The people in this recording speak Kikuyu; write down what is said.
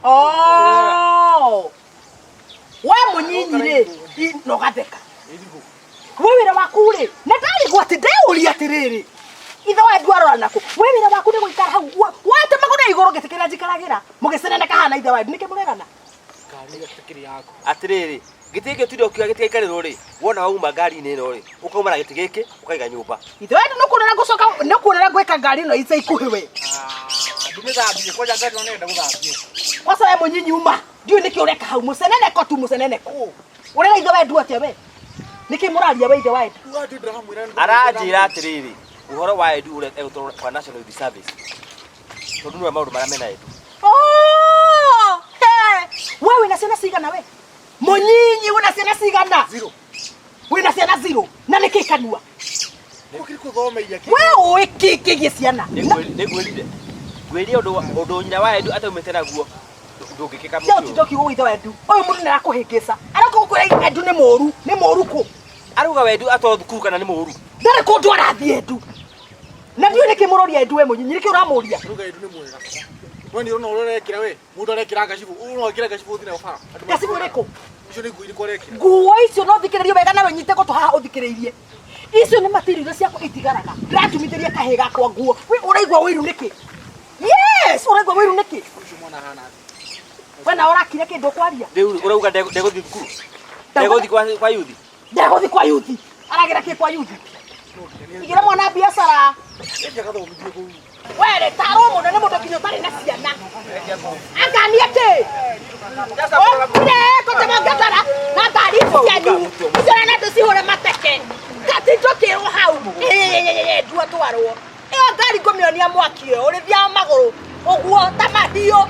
Oh. We mũnyinyi rĩ, na ũgatheka. We wĩra waku rĩ, na ndarigwo atĩ ndeyũria atĩrĩrĩ, ithe wa Edu arora nakũ? We wĩra waku nĩ gũikara hau woete magũrũ na igũrũ gĩtĩ kĩrĩa njikaragĩra, mũgĩceneneka haha na ithe wa Edu, nĩkĩ mũregana? Ngari ĩyo ĩtikĩrĩ yaku. Atĩrĩrĩ, gĩtĩ gĩkĩ ũtinde ũkiuga gĩtigaikarĩrwo rĩ, wona wauma ngari-inĩ ĩno rĩ, ũkauma na gĩtĩ gĩkĩ ũkaiga nyũmba. Ithe wa Edu nĩũkuona ngũcoka nĩũkuona ngwĩka ngari ĩno ica ikuhĩ we. Ah, ndimĩthambie kwanja ngari ĩno nĩrenda gũthambio. Kwanza we mũnyinyi uma, ndiũĩ nĩkĩ ũreka hau, mũceneneko tu mũceneneko. Ũrera ithe wa Edu atĩa we? Nĩkĩ mũraria we ithe wa Edu? Uga atĩ ndĩramwĩra nĩ- Aranjĩra atĩrĩrĩ, ũhoro wa Edu ũrĩa egũtwarwo kwa National Youth Service. Tondũ nĩwe maũndũ marĩa mena Edu. Oh, he. We wĩna ciana cigana we? Mũnyinyi wĩna ciana cigana? Zero. Wĩna ciana zero. Na nĩkĩ kanua? Ũkiri kũthoma iria kĩ. We ũĩ kĩ kĩgiĩ ciana? Nĩngwĩrire. Ngwĩrire ũndũ nyina wa Edu ataumĩte naguo ndũngĩkĩka Cia mũciĩ ũtinda ũkiuga ithe wa Edu. Ũyũ mũndũ nĩarakũhĩngĩca. Aroka gũkwĩra Edu nĩ mũũru. Nĩ mũũru kũ? Arauga we Edu atwarwo thukuru kana nĩ mũũru? Ndarĩ kũndũ arathiĩ Edu. Na ndiũĩ nĩkĩ mũroria Edu we mũnyinyi. Nĩkĩ ũramũria? Ruga Edu nĩ mwega. We nĩ ũrona ũrĩa ũrekĩra we. Mũndũ arekĩra ngacibũ. Ũũ no ekĩre ngacibũ ũthiĩ nayo bara. Andũ Ngacibũ ĩrĩkũ? Icio nĩ nguo irĩkũ arekĩra? Nguo icio no thikĩrĩrie wega nawe nyite gũtũ haha ũthikĩrĩirie. Icio nĩ material iria ciakwa itigaraga. Ndĩratumithĩria kahĩĩ gakwa nguo. We ũraigua ũiru nĩkĩ? Yes, ũraigua ũiru nĩkĩ? Ũcio mwana ahana atĩa? We nawe ũrakira kĩndũ ũkwaria? Rĩu ũrauga ndegũthiĩ thukuru? Ndegũthiĩ kwa yuthi? Ndegũthiĩ kwa yuthi. Aragĩra kĩ kwa yuthi? Igĩra mwana biacara. Endia gathomithie kũu. Were tarwo mũno nĩ mũndũ nginya ũtarĩ na ciana. Angania kĩ? Okire kũtemangĩtara na ngari ici cianyu. Icio na ndũcihũre mateke. Gatindo kĩrwo hau. Ndua twarwo. Ĩyo ngari ngũmĩonia mwaki ĩyo ũrĩthiaga magũrũ ũguo ta mahiũ.